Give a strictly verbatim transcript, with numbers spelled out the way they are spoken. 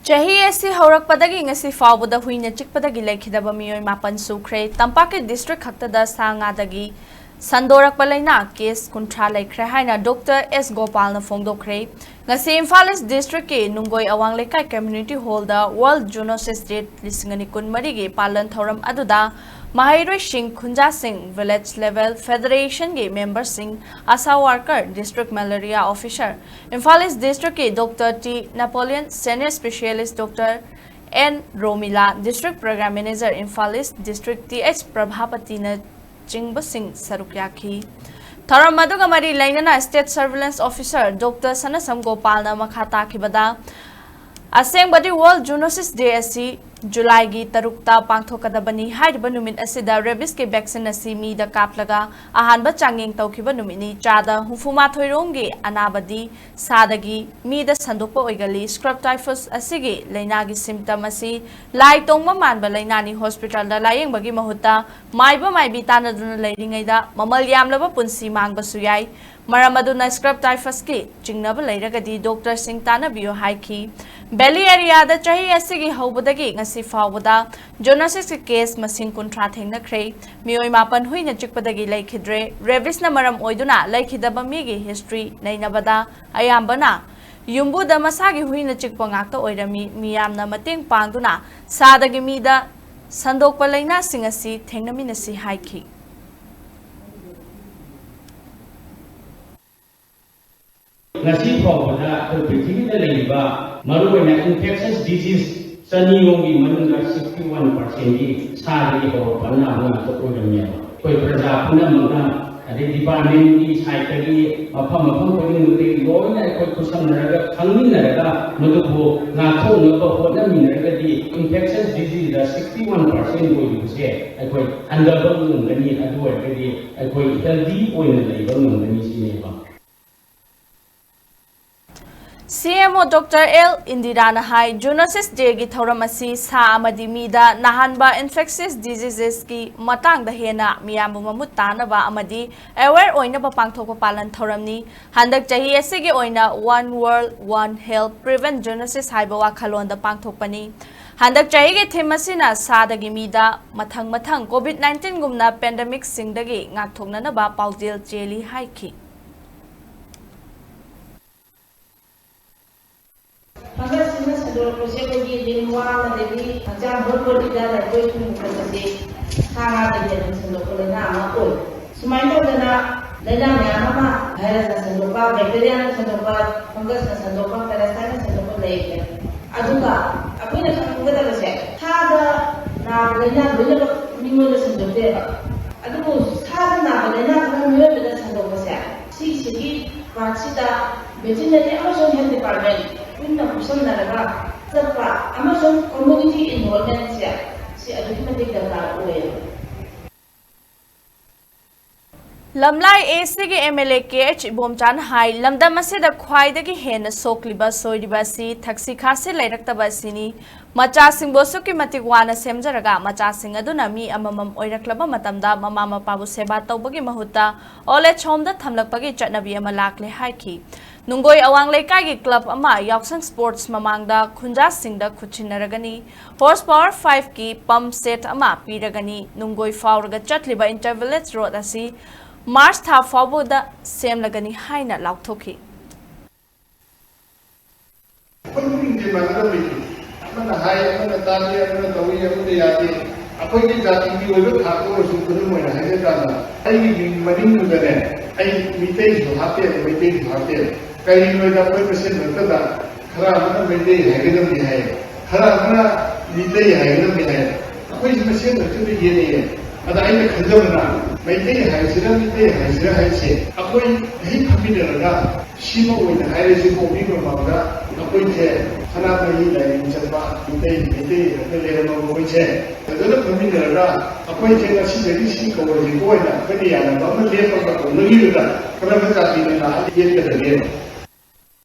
ꯆꯍꯤ ꯑꯁꯤ ꯍꯧꯔꯛꯄꯗꯒꯤ ꯉꯁꯤ ꯐꯥꯎꯕꯗ ꯍꯨꯏꯅ ꯆꯤꯛꯄꯗꯒꯤ ꯂꯩꯈꯤꯗꯕ ꯃꯤꯑꯣꯏ ꯃꯥꯄꯟ ꯁꯨꯈ꯭ꯔꯦ꯫ ꯇꯝꯄꯥꯛꯀꯤ ꯗꯤꯁꯇ꯭ꯔꯤꯛ ꯈꯛꯇꯗ ꯁꯥ ꯉꯥꯗꯒꯤ ꯁꯟꯗꯣꯔꯛꯄ ꯂꯥꯏꯅꯥ ꯀꯦꯁ ꯀꯨꯟꯊ꯭ꯔꯥ ꯂꯩꯈ꯭ꯔꯦ ꯍꯥꯏꯅ ꯗꯣꯛꯇꯔ ꯑꯦꯁ ꯒꯣꯄꯥꯜꯅ ꯐꯣꯡꯗꯣꯛꯈ꯭ꯔꯦ꯫ ꯉꯁꯤ ꯏꯝꯐꯥꯜ ꯏꯁ ꯗꯤꯁꯇ꯭ꯔꯤꯛꯀꯤ ꯅꯨꯡꯒꯣꯏ ꯑꯋꯥꯡ ꯂꯩꯀꯥꯏ ꯀꯝꯃ꯭ꯌꯨꯅꯤꯇꯤ ꯍꯣꯜꯗ ꯋꯥꯔꯜꯗ ꯖꯨꯅꯣꯁꯤꯁ ꯗꯦ ꯂꯤꯁꯤꯡ ꯑꯅꯤ ꯀꯨꯟꯃꯔꯤꯒꯤ ꯄꯥꯂꯟ ꯊꯧꯔꯝ ꯑꯗꯨꯗ ꯃꯍꯩꯔꯣꯏꯁꯤꯡ, ꯈꯨꯟꯖꯥꯁꯤꯡ, ꯚꯤꯂꯦꯖ ꯂꯦꯚꯦꯜ ꯐꯦꯗꯔꯦꯁꯟꯒꯤ ꯃꯦꯝꯕꯔꯁꯤꯡ, ASHA worker, district malaria officer, Imphal east ꯗꯤꯁꯇ꯭ꯔꯤꯛꯀꯤ doctor T Napoleon, senior specialist doctor N Romila, district programme manager Imphal east district T H ꯄ꯭ꯔꯚꯥꯄꯇꯤꯅ ꯆꯤꯡꯕꯁꯤꯡ ꯁꯔꯨꯛ ꯌꯥꯈꯤ꯫ ꯊꯧꯔꯝ ꯑꯗꯨꯒ ꯃꯔꯤ ꯂꯩꯅꯅ state surveillance officer doctor Sanasam ꯒꯣꯄꯥꯜꯅ ꯃꯈꯥ ꯇꯥꯈꯤꯕꯗ, ꯑꯁꯦꯡꯕꯗꯤ ꯋꯥꯔꯜꯗ ꯖꯨꯅꯣꯁꯤꯁ ꯗꯦ ꯑꯁꯤ ꯖꯨꯂꯥꯏꯒꯤ ꯇꯔꯨꯛꯇ ꯄꯥꯡꯊꯣꯛꯀꯗꯕꯅꯤ꯫ ꯍꯥꯏꯔꯤꯕ ꯅꯨꯃꯤꯠ ꯑꯁꯤꯗ ꯔꯦꯕꯤꯁꯀꯤ ꯚꯦꯛꯁꯤꯟ ꯑꯁꯤ ꯃꯤꯗ ꯀꯥꯞꯂꯒ ꯑꯍꯥꯟꯕ ꯆꯥꯡꯌꯦꯡ ꯇꯧꯈꯤꯕ ꯅꯨꯃꯤꯠꯅꯤ꯫ ꯆꯥꯗ ꯍꯨꯝꯐꯨ ꯃꯥꯊꯣꯏ ꯔꯣꯝꯒꯤ ꯑꯅꯥꯕꯗꯤ ꯁꯥꯗꯒꯤ ꯃꯤꯗ ꯁꯟꯗꯣꯛꯄ ꯑꯣꯏꯒꯜꯂꯤ꯫ ꯁ꯭ꯀ꯭ꯔꯕ ꯇꯥꯏꯐꯁ ꯑꯁꯤꯒꯤ ꯂꯥꯏꯅꯥꯒꯤ ꯁꯤꯝꯇꯝ ꯑꯁꯤ ꯂꯥꯏ ꯇꯣꯡꯕ ꯃꯥꯟꯕ ꯂꯥꯏꯅꯥꯅꯤ꯫ ꯍꯣꯁꯄꯤꯇꯥꯜꯗ ꯂꯥꯌꯦꯡꯕꯒꯤ ꯃꯍꯨꯠꯇ ꯃꯥꯏꯕ ꯃꯥꯏꯕꯤ ꯇꯥꯟꯅꯗꯨꯅ ꯂꯩꯔꯤꯉꯩꯗ ꯃꯃꯜ ꯌꯥꯝꯂꯕ ꯄꯨꯟꯁꯤ ꯃꯥꯡꯕꯁꯨ ꯌꯥꯏ꯫ ꯃꯔꯝ ꯑꯗꯨꯅ ꯁ꯭ꯀ꯭ꯔꯕ ꯇꯥꯏꯐꯁꯀꯤ ꯆꯤꯡꯅꯕ ꯂꯩꯔꯒꯗꯤ ꯗꯣꯛꯇꯔꯁꯤꯡ ꯇꯥꯟꯅꯕꯤꯌꯨ ꯍꯥꯏꯈꯤ꯫ ꯚꯦꯂꯤ ꯑꯦꯔꯤꯌꯥꯗ ꯆꯍꯤ ꯑꯁꯤꯒꯤ ꯍꯧꯕꯗꯒꯤ ꯉꯁꯤ ꯐꯥꯎꯕꯗ ꯖꯣꯅꯣꯁꯤꯁꯀꯤ ꯀꯦꯁ ꯃꯁꯤꯡ ꯀꯨꯟꯊ꯭ꯔꯥ ꯊꯦꯡꯅꯈ꯭ꯔꯦ꯫ ꯃꯤꯑꯣꯏ ꯃꯥꯄꯟ ꯍꯨꯏꯅ ꯆꯤꯛꯄꯗꯒꯤ ꯂꯩꯈꯤꯗ꯭ꯔꯦ꯫ ꯔꯦꯕꯤꯁꯅ ꯃꯔꯝ ꯑꯣꯏꯗꯨꯅ ꯂꯩꯈꯤꯗꯕ ꯃꯤꯒꯤ ꯍꯤꯁꯇ꯭ꯔꯤ ꯅꯩꯅꯕꯗ ꯑꯌꯥꯝꯕꯅ ꯌꯨꯝꯕꯨꯗ ꯃꯁꯥꯒꯤ ꯍꯨꯏꯅ ꯆꯤꯛꯄ ꯉꯥꯛꯇ ꯑꯣꯏꯔꯝꯃꯤ꯫ ꯃꯤꯌꯥꯝꯅ ꯃꯇꯦꯡ ꯄꯥꯡꯗꯨꯅ ꯁꯥꯗꯒꯤ ꯃꯤꯗ ꯁꯟꯗꯣꯛꯄ ꯂꯥꯏꯅꯥꯁꯤꯡ ꯑꯁꯤ ꯊꯦꯡꯅꯃꯤꯟꯅꯁꯤ ꯍꯥꯏꯈꯤ꯫ ꯉꯁꯤ ꯐꯥꯎꯕꯗ ꯑꯩꯈꯣꯏ ꯄ꯭ꯔꯤꯊꯤꯕꯤꯗ ꯂꯩꯔꯤꯕ ꯃꯔꯨꯑꯣꯏꯅ ꯏꯟꯐꯦꯛꯁꯟ ꯗꯤꯖꯤꯁ ꯆꯅꯤꯔꯣꯝꯒꯤ ꯃꯅꯨꯡꯗ ꯁꯤꯛꯁꯇꯤ ꯋꯥꯟ ꯄꯥꯔꯁꯦꯟꯗꯤ ꯁꯥꯗꯒꯤ ꯍꯧꯔꯛꯄ ꯑꯅꯥꯕ ꯉꯥꯛꯇ ꯑꯣꯏꯔꯝꯃꯦꯕ꯫ ꯑꯩꯈꯣꯏ ꯄ꯭ꯔꯖꯥ ꯄꯨꯝꯅꯃꯛꯅ, ꯑꯗꯩ ꯗꯤꯄꯥꯔꯠꯃꯦꯟꯒꯤ ꯁꯥꯏꯠꯇꯒꯤ, ꯃꯐꯝ ꯃꯐꯝ ꯈꯨꯗꯤꯡꯃꯛꯇꯒꯤ ꯂꯣꯏꯅ ꯑꯩꯈꯣꯏ ꯈꯨꯠꯁꯝꯅꯔꯒ ꯈꯪꯃꯤꯟꯅꯔꯒ ꯃꯗꯨꯕꯨ ꯉꯥꯛꯊꯣꯛꯅꯕ ꯍꯣꯠꯅꯃꯤꯟꯅꯔꯒꯗꯤ ꯏꯟꯐꯦꯛꯁꯟ ꯗꯤꯖꯤꯁꯇ ꯁꯤꯛꯁꯇꯤ ꯋꯥꯟ ꯄꯥꯔꯁꯦꯟ ꯑꯣꯏꯔꯤꯕꯁꯦ ꯑꯩꯈꯣꯏ ꯍꯟꯊꯕ ꯉꯝꯒꯅꯤ꯫ ꯑꯗꯨ ꯑꯣꯏꯔꯒꯗꯤ ꯑꯩꯈꯣꯏ ꯍꯦꯜꯗꯤ ꯑꯣꯏꯅ ꯂꯩꯕ ꯉꯝꯒꯅꯤ ꯁꯤꯅꯦꯕ꯫ ꯁꯤ ꯑꯦꯝ ꯑꯣ ꯗꯣꯛꯇꯔ ꯑꯦꯜ ꯏꯟꯗꯤꯔꯥꯅ ꯍꯥꯏ, Zoonosis Day ꯒꯤ ꯊꯧꯔꯝ ꯑꯁꯤ ꯁꯥ ꯑꯃꯗꯤ ꯃꯤꯗ ꯅꯥꯍꯟꯕ infectious diseases ꯀꯤ ꯃꯇꯥꯡꯗ ꯍꯦꯟꯅ ꯃꯤꯌꯥꯝꯕꯨ ꯃꯃꯨꯠ ꯇꯥꯅꯕ ꯑꯃꯗꯤ aware ꯑꯣꯏꯅꯕ ꯄꯥꯡꯊꯣꯛꯄ ꯄꯥꯂꯟ ꯊꯧꯔꯝꯅꯤ꯫ ꯍꯟꯗꯛ ꯆꯍꯤ ꯑꯁꯤꯒꯤ ꯑꯣꯏꯅ One World, One Health, Prevent Zoonosis ꯍꯥꯏꯕ ꯋꯥꯈꯜꯂꯣꯟꯗ ꯄꯥꯡꯊꯣꯛꯄꯅꯤ꯫ ꯍꯟꯗꯛ ꯆꯍꯤꯒꯤ theme ꯑꯁꯤꯅ ꯁꯥꯗꯒꯤ ꯃꯤꯗ, ꯃꯊꯪ ꯃꯊꯪ COVID nineteen ꯒꯨꯝꯅ pandemic ꯁꯤꯡꯗꯒꯤ ꯉꯥꯛꯊꯣꯛꯅꯅꯕ ꯄꯥꯎꯖꯦꯜ ꯆꯦꯜꯂꯤ ꯍꯥꯏꯈꯤ꯫ Fungus ꯁꯤꯅ ꯁꯟꯗꯣꯔꯛꯄꯁꯦ ꯑꯩꯈꯣꯏꯒꯤ ꯂꯤꯟ, ꯋꯥ, ꯑꯗꯒꯤ ꯍꯛꯆꯥꯡ ꯍꯣꯠ ꯍꯣꯠꯂꯤꯗ ꯂꯩꯈꯣꯏ ꯊꯨꯡꯕ ꯈꯣꯠꯄꯁꯦ ꯁꯥ ꯉꯥꯗꯒꯤ ꯑꯗꯨꯝ ꯁꯟꯗꯣꯛꯄ ꯂꯥꯏꯅꯥ ꯑꯃ ꯑꯣꯏ꯫ ꯁꯨꯃꯥꯏꯅ ꯇꯧꯗꯅ ꯂꯥꯏꯅꯥ ꯃꯌꯥꯝ ꯑꯃ virus ꯅ ꯁꯟꯗꯣꯛꯄ, bacteria ꯅ ꯁꯟꯗꯣꯛꯄ, fungus ꯅ ꯁꯟꯗꯣꯛꯄ, parasite ꯅ ꯁꯟꯗꯣꯛꯄ ꯂꯩꯈ꯭ꯔꯦ꯫ ꯑꯗꯨꯒ ꯑꯩꯈꯣꯏꯅ ꯈꯪꯒꯗꯕꯁꯦ, ꯁꯥꯗ ꯅꯥꯕ ꯂꯥꯏꯅꯥ ꯂꯣꯏꯅꯃꯛ ꯃꯤꯉꯣꯟꯗ ꯁꯟꯗꯣꯛꯇꯦꯕ꯫ ꯑꯗꯨꯕꯨ ꯁꯥꯗ ꯅꯥꯕ ꯂꯥꯏꯅꯥ ꯈꯔ ꯃꯤꯑꯣꯏꯕꯗ ꯁꯟꯗꯣꯛꯄꯁꯦ, ꯁꯤꯒꯤꯁꯤꯒꯤ part ꯁꯤꯗ veterinary ꯑꯃꯁꯨꯡ health department ꯄꯨꯟꯅ ꯈꯨꯠꯁꯝꯅꯔꯒ ꯆꯠꯄ ꯑꯃꯁꯨꯡ community involvement ꯁꯦ, ꯁꯤ ꯑꯗꯨꯛꯀꯤ ꯃꯇꯤꯛ ꯗꯔꯀꯥꯔ ꯑꯣꯏꯌꯦꯕ꯫ ꯂꯝꯂꯥꯏ A C ꯒꯤ M L A K H ꯏꯕꯣꯝꯆꯥꯅ ꯍꯥꯏ, ꯂꯝꯗꯝ ꯑꯁꯤꯗ ꯈ꯭ꯋꯥꯏꯗꯒꯤ ꯍꯦꯟꯅ ꯁꯣꯛꯂꯤꯕ, ꯁꯣꯏꯔꯤꯕ ꯑꯁꯤ ꯊꯛꯁꯤ ꯈꯥꯁꯤ ꯂꯩꯔꯛꯇꯕ ꯑꯁꯤꯅꯤ꯫ ꯃꯆꯥꯁꯤꯡꯕꯨ ꯑꯁꯨꯛꯀꯤ ꯃꯇꯤꯛ ꯋꯥꯅ ꯁꯦꯝꯖꯔꯒ, ꯃꯆꯥꯁꯤꯡ ꯑꯗꯨꯅ ꯃꯤ ꯑꯃꯃꯝ ꯑꯣꯏꯔꯛꯂꯕ ꯃꯇꯝꯗ ꯃꯃꯥ ꯃꯄꯥꯕꯨ ꯁꯦꯕꯥ ꯇꯧꯕꯒꯤ ꯃꯍꯨꯠꯇ old age home ꯗ ꯊꯝꯂꯛꯄꯒꯤ ꯆꯠꯅꯕꯤ ꯑꯃ ꯂꯥꯛꯂꯦ ꯍꯥꯏꯈꯤ꯫ ꯅꯨꯡꯒꯣꯏ ꯑꯋꯥꯡ ꯂꯩꯀꯥꯏꯒꯤ club ꯑꯃ ꯌꯥꯎꯁꯪ sports ꯃꯃꯥꯡꯗ ꯈꯨꯟꯖꯥꯁꯤꯡꯗ ꯈꯨꯠꯁꯤꯟꯅꯔꯒꯅꯤ꯫ Horse power five ꯀꯤ pump set ꯑꯃ ꯄꯤꯔꯒꯅꯤ꯫ ꯅꯨꯡꯒꯣꯏ ꯐꯥꯎꯔꯒ ꯆꯠꯂꯤꯕ Inter Village Road ꯑꯁꯤ March ꯊꯥ ꯐꯥꯎꯕꯗ ꯁꯦꯝꯂꯒꯅꯤ ꯍꯥꯏꯅ ꯂꯥꯎꯊꯣꯛꯈꯤ꯫ ꯑꯩꯈꯣꯏ ꯄꯨꯛꯅꯤꯡꯁꯦ ꯃꯥꯟꯅꯗꯕ ꯂꯩꯇꯦ꯫ ꯑꯃꯅ ꯍꯥꯏ, ꯑꯃꯅ ꯇꯥꯗꯦ, ꯑꯃꯅ ꯇꯧꯏ, ꯑꯃꯅ ꯌꯥꯗꯦ꯫ ꯑꯩꯈꯣꯏꯒꯤ ꯖꯥꯇꯤꯒꯤ ꯑꯣꯏꯕ ꯊꯥꯛꯇ ꯑꯣꯏꯔꯁꯨ, ꯈꯨꯗꯝ ꯑꯣꯏꯅ ꯍꯥꯏꯖ ꯀꯥꯟꯗ, ꯑꯩꯒꯤ ꯃꯤꯡ ꯃꯅꯤꯡꯗꯨꯗꯅꯦ, ꯑꯩ ꯃꯤꯇꯩꯁꯨ ꯍꯥꯞꯇꯦ, ꯃꯩꯇꯩꯁꯨ ꯍꯥꯞꯇꯦ꯫ ꯀꯔꯤꯒꯤꯅꯣꯗ ꯑꯩꯈꯣꯏ ꯃꯁꯦꯟ ꯃꯔꯛꯇꯗ ꯈꯔ ꯑꯃꯅ ꯃꯩꯇꯩ ꯍꯥꯏꯒꯗꯕꯅꯤ ꯍꯥꯏ, ꯈꯔ ꯑꯃꯅ ꯃꯤꯇꯩ ꯍꯥꯏꯒꯗꯕꯅꯤ ꯍꯥꯏ꯫ ꯑꯩꯈꯣꯏ ꯃꯁꯦꯟ ꯃꯔꯛꯇꯗ ꯌꯦꯠꯅꯩꯌꯦ꯫ ꯑꯗ ꯑꯩꯅ ꯈꯟꯖꯕꯅ, ꯃꯩꯇꯩ ꯍꯥꯏꯁꯤꯔ ꯃꯤꯇꯩ ꯍꯥꯏꯁꯤꯔ ꯍꯥꯏꯁꯦ, ꯑꯩꯈꯣꯏ ꯍꯦꯛ ꯐꯝꯃꯤꯟꯅꯔꯒ ꯁꯤꯃ ꯑꯣꯏꯅ ꯍꯥꯏꯔꯁꯤ, ꯀꯣꯡꯕꯤ ꯃꯃꯥꯡꯗ ꯑꯩꯈꯣꯏꯁꯦ ꯁꯅꯥꯃꯍꯤ ꯂꯥꯏꯅꯤꯡ ꯆꯠꯄ ꯃꯤꯇꯩ, ꯃꯩꯇꯩ ꯍꯥꯏꯅ ꯂꯩꯔꯝꯃꯕ ꯑꯩꯈꯣꯏꯁꯦ ꯐꯖꯅ ꯐꯝꯃꯤꯟꯅꯔꯒ, ꯑꯩꯈꯣꯏꯁꯦ ꯉꯁꯤꯗꯒꯤ ꯁꯤ ꯀꯧꯔꯁꯤꯀꯣ ꯍꯥꯏꯅ ꯑꯩꯈꯣꯏꯅ ꯌꯥꯅꯕ ꯑꯃ ꯂꯦꯞꯄꯒ ꯀꯧꯅꯈꯤꯕꯗ ꯀꯔꯝꯕ ꯖꯥꯇꯤꯅ ꯂꯥꯛꯑꯒ ꯌꯦꯠꯀꯗꯒꯦ?